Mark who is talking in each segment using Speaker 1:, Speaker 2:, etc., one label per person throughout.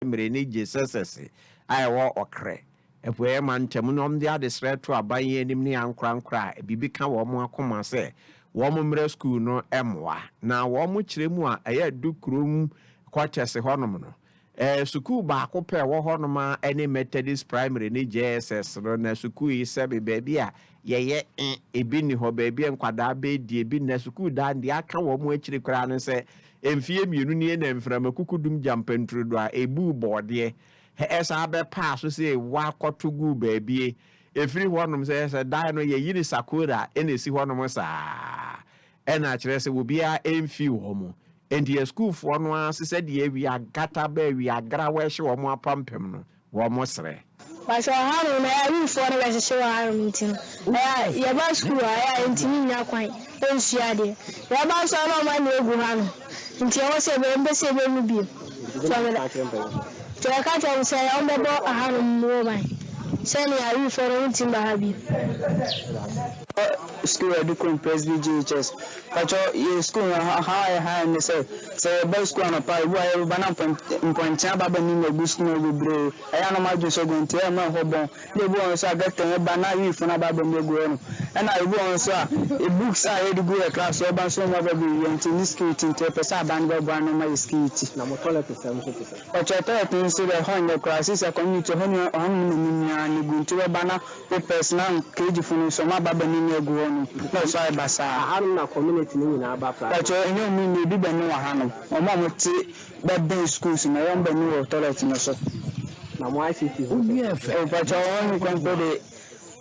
Speaker 1: Primary ne JSS a ɛwɔ Ɔkrɛ, Apueeɛ Mantam no, wɔde adesrɛ to aban yi anim ne ankorankoro a biribi ka wɔn akoma sɛ wɔn mmrɛ sukuu no mmoa. Na wɔn kyerɛ mu a ɛyɛ Adukurom quarters hɔnom no, sukuu baako pɛ ɛwɔ hɔnom a ɛne Methodist Primary ne JSS no, na sukuu yi sɛbe baabi a yɛyɛ e, ebi nni hɔ, baabi a nkwadaa bɛdi ebi nna, sukuu dan deɛ aka wɔn akyiri koraa ne sɛ Mfeɛ mmienu nie na mframa kukudum gyampantrudu a ɛbuu bɔɔdeɛ san bɛpaa so sɛ wɔakɔto guu baabie. Ɛfiri hɔnom sɛ sɛ dan no yɛyiri sakora na ɛsi hɔnom saa ɛna kyerɛ sɛ obiara mfii hɔ mo. Enti asukuufoɔ no ara se sɛdeɛ awia gata ba awia grawa ɛhye wɔn apampam no wɔn srɛ.
Speaker 2: Pakyɛ ɔhanom no ɛyɛ a youthfoɔ no bɛhyehye wɔ hanom nti no ɛyɛ a yɛba sukuu a ɛyɛ a yɛntumi nnya kwan nsua adeɛ. Yɛba nso a na wɔn ani agu hanom nti ɛwɔ sɛ yɛmpɛ sɛ yɛbɛhu bio. Nti yɛka kyerɛ wɔn sɛ wɔbɛbɔ hanom ho ban sɛnea youthfoɔ no ntumi mma ha bio.
Speaker 3: Sukuu a Dukom Presby JHS. Pakyɛ yɛ sukuu no haw a ɛha yɛn ne sɛ, sɛ yɛba sukuu anɔpa a, ebi wɔ hɔ a yɛbɛba na mpɔnkye aba abɛmem agu sukuu no hɔ bebree. Ɛyɛ a na wɔn adwene sɛ gu nti ɛyɛ a ɛma ɛhɔ bɔn. Na ebi wɔ hɔ nso a gutter yɛba na wifo no aba abɛmem agu hɔ nom. Ɛna ebi wɔ hɔ nso a books a yɛde gu yɛ class yɛba nso na wɔn aba abɛwia nti yɛnni security nti yɛpɛ sɛ aban no bɛboa na wɔma yɛ security.
Speaker 4: Na mo toilet sɛm nso te sɛn?
Speaker 3: Pakyɛ toilet no nso deɛ ɛhɔ nyɛ koraa seesei community hɔ nom na ne nyinaa no gu nti wobɛba na Papers na KG fo no nso ɔmo aba bɛnini agu hɔ nom na ɛso ayɛ basaa.
Speaker 4: Ahanom na community no nyinaa ba pra.
Speaker 3: Pakyɛw ɛnyɛ ɔmo nyinaa ebi bɛno wɔ hanom ɔmo a ɔmo te bɛbɛn schools no ɛyɛ ɔmo bɛno wɔ toilet no so.
Speaker 4: Na mo ICT ho sɛ.
Speaker 3: Oh pakyɛw ɔhɔ no kura mpo de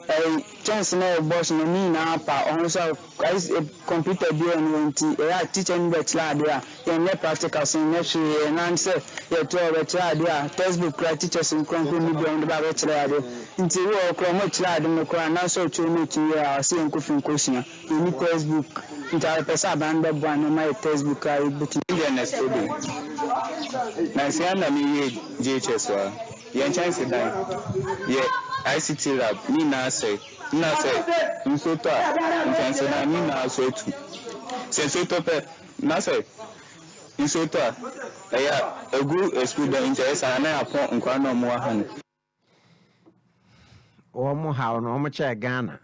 Speaker 3: ɛyi kyɛnse na ɛbɔ so no ne nyinaa pa ɔho nso a computer biara nni hɔ nti ɛyɛ a teacher no bɛkyerɛ adeɛ a Yɛnyɛ practicals nyɛ hwee ɛno ne sɛ yɛto a wɔbɛkyerɛ adeɛ a textbook koraa teachers no koraa mpo nni bi a wɔde ba abɛkyerɛ adeɛ nti ebi wɔ hɔ koraa wɔkyerɛ ade no koraa anaasɛ ɔkyerɛ no akyi wie a ɔse yɛnkɔ fie nkɔsua yɛnni textbook nti yɛpɛ sɛ aban no bɛboa na ɔma yɛ textbook a yɛbɛtumi
Speaker 5: Me deɛ Ernest Odo. Nansa yi ara na me wie JHS wɔ ha. Yɛn nkyɛnse dan, yɛ ICT lab ne nyinaa asɛe. Nna sɛ nsuo tɔ a, nkyɛnse dan ne nyinaa so atu. Sɛ nsuo tɔ pɛ Na sɛ nsuo tɔ a, ɛyɛ a ɛgu sukuu dan nti ɛyɛ saa na yɛapɔn nkwadaa no a wɔwɔ ha no.
Speaker 1: Wɔn haw no wɔn kyɛɛ Ghana.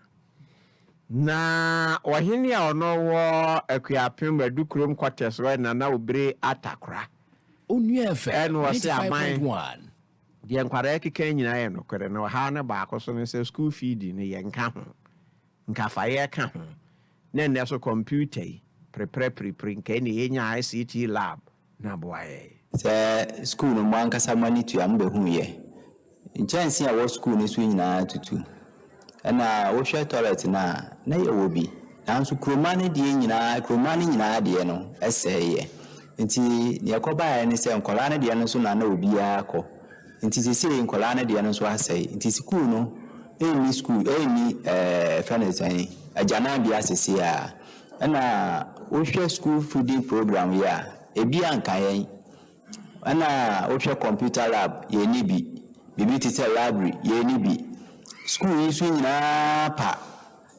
Speaker 1: Na ɔhene a ɔno wɔ Akuapem Adukurom quarters hɔ yɛ Nana Obire Atakora.
Speaker 6: Onua FM
Speaker 1: Ɛna ɔse aban
Speaker 6: 95.1.
Speaker 1: deɛ nkwadaa keka nyinaa yɛ nokorɛ na ɔhaw no baako so ne sɛ school feeding no yɛnka ho. Nka fa yɛ ka ho. Na ɛnnɛ so kɔmputa yi, preprɛ prepre, nka ɛne yɛnya ICT lab na aboa yɛn.
Speaker 7: Sɛ sukuu no mo ankasa mo ani tua mo bɛhuu yɛ. Nkyɛnsee a ɛwɔ sukuu no so nyinaa atutu. Ɛna wohwɛ toilet no a, na yɛwɔ bi. Nanso kuroma no deɛ nyinaa, kuroma no nyinaa deɛ no sɛeɛ. Nti deɛ ɛkɔbaeɛ ne sɛ nkwadaa no deɛ no nso na na obiara kɔ. Nti seesei nkwadaa no deɛ no nso asɛe. Nti sukuu no nni sukuu, ɛnni ɛɛ yɛfrɛ no sɛn, agyananbea seesei ara. Ɛna wohwɛ school feeding program yi a, ebi anka yɛn. Ɛna wohwɛ computer lab, yɛnni bi. Biribi te sɛ library, yɛnni bi. Sukuu yi nso nyinaa pa.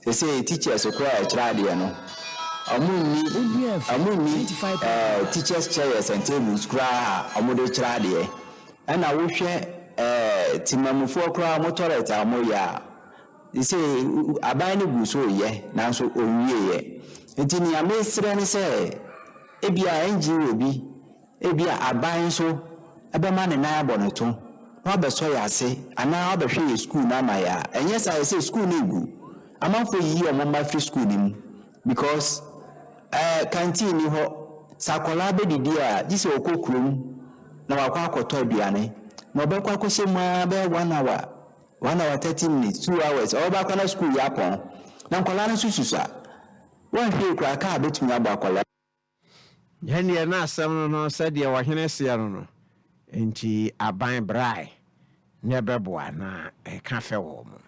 Speaker 7: Sesei teachers koraa a ɛkyerɛ adeɛ no, ɔmo nni ɔmo nni ɛɛ teachers chairs and tables koraa a ɔmo de kyerɛ adeɛ. Ɛna wohwɛ ɛɛ temamufoɔ koraa ɔmo toilet a ɔmo yɛ a, sesei aban no gu so reyɛ nanso ɔnwieɛ. Nti nea mesrɛ ne sɛ ebia NGO bi Ebia aban nso bɛma ne nan abɔ ne to na wabɛsɔ yɛn ase anaa wabɛhwɛ yɛn sukuu no ama yɛn a, ɛnyɛ saa a ɛsɛ sukuu no regu. Amanfoɔ yiyi wɔn mma firi sukuu no mu because eh, canteen nni hɔ. Sɛ akwadaa bɛdidi a, gye sɛ ɔkɔ kurom na wakɔ akɔtɔ aduane. Na ɔbɛkɔ akɔhyɛ mu ara bɛyɛ 1 hour, 1 hour 30 minutes, 2 hours, ɔbɛba akɔ na sukuu yɛ apɔn. Na nkwadaa no nso susua. Wɔnhwɛ yie koraa, kaa bɛtumi abɔ akwadaa.
Speaker 1: Ɛnneɛ na asɛm no no sɛdeɛ ɔhene seɛ no no, enti aban brae na ɛbɛboa na ɛka fɛ wɔ mo.